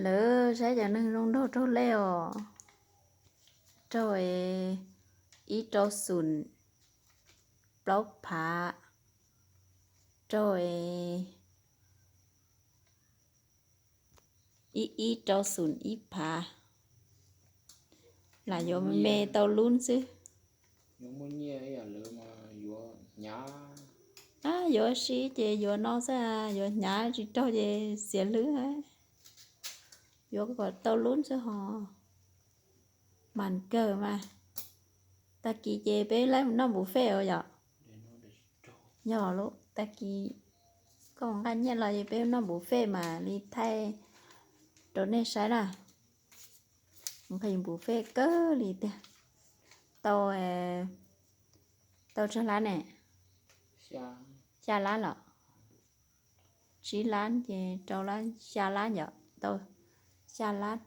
Lawv saib cov neeg zoo nraug raug lej os. Raug ib rau xum plaub phav, raug ib ib rau xum ib phav, lam yuav me tau lub xwb. Yuav si ces yuav no xwb, yuav hnyav tsis raug ces xiav hlwb. Yuav kom tau lub xwb hos. Mas kawg mas. Tag kis ces peb laib mus noj buffet os yom. Yog lub tag kis koj nqa nyiaj los ces peb noj buffet mam li thaij rau nej saib na. Buffet kawg li tiag. Tau, tau tsawg lab ne? Xya lab los? Tsib lab ces rau lab, xya lab yom, tau xya lab.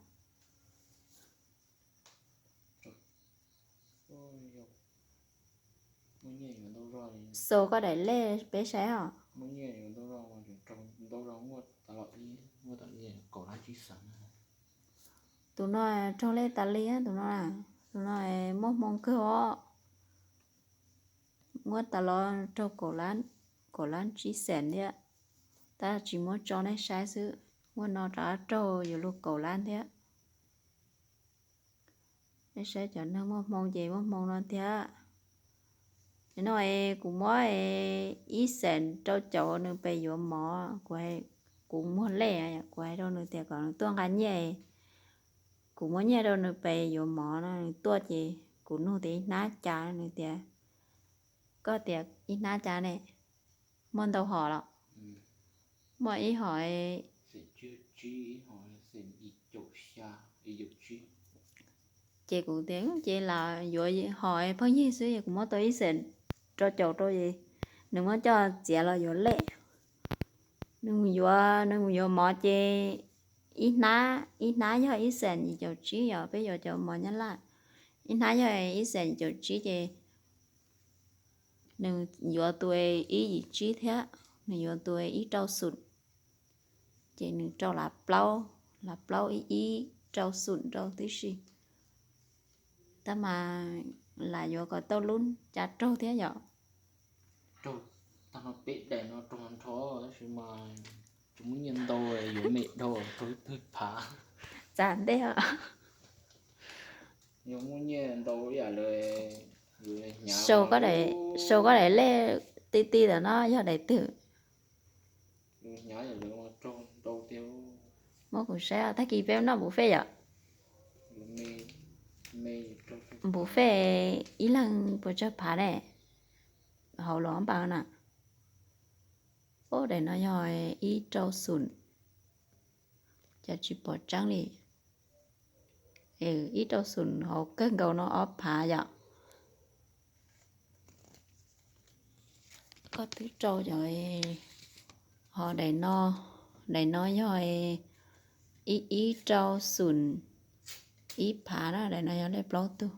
Xus koj daim lej peb saib os. Tus no raug lej tas li, tus no, tus no muaj hmoo kawg os. Muab tas los raug kaum lab tsib xees thiab, tab tsis muab tso nej saib xwb. Muaj no rov qab raug yuav luag kaum lab thiab. Nej saib cov neeg muaj hmoo ces muaj hmoo no thiab. No es kuv muab ib xees rau caum nws pes yuav mov, kuv muag lej, kuv hais rau nws tias kom nws tuaj nqa nyiaj, kuv muab nyiaj rau nws pes yuav mov no, nws tuaj ces kuv nug tias ib hnab cas, nws tias, koj tias ib hnab cas ne? Muaj ntau hom los? Muaj ib hom ces kuv tias ces lam yuav hom phooj ywg xwb es kuv muab tau ib xees rau caum rau es nws muab coj txiav los yuav lej. Nws yuav, nws yuav mov ces ib hnab, ib hnab yog ib xees yim caum tsib, yog peb yuav cov mov Nyab Laj, ib hnab yog ib xees yim caum tsib ces nws yuav tus ib yim tsib thiab, nws yuav tus ib rau xum, ces nws rau lav plaub, lav plaub ib ib rau xum rau tib si. Tab mas lam yuav kom tau lub cas raug thiab yom. Tag no peb daim no raug nrho tab sis mas tsis muaj nyiaj ntau, yuav me dhau raug twg phav. Txav ntej os. Sau koj daim lej ti ti ntawm no yog daim twg? Muab kuv saib, tag kis peb noj buffet yom. Buffet ib leeg puas tsawg phav ne? Hauv los npaum na. Daim no yog ib rau xum, cas tsis pom tseeb li. Ib rau xum hauv kawg nkaus no ob phav yom. Koj twb rau cov, ho daim no, daim no yog ib ib rau xum ib phav na, daim no yog lej plaub tug.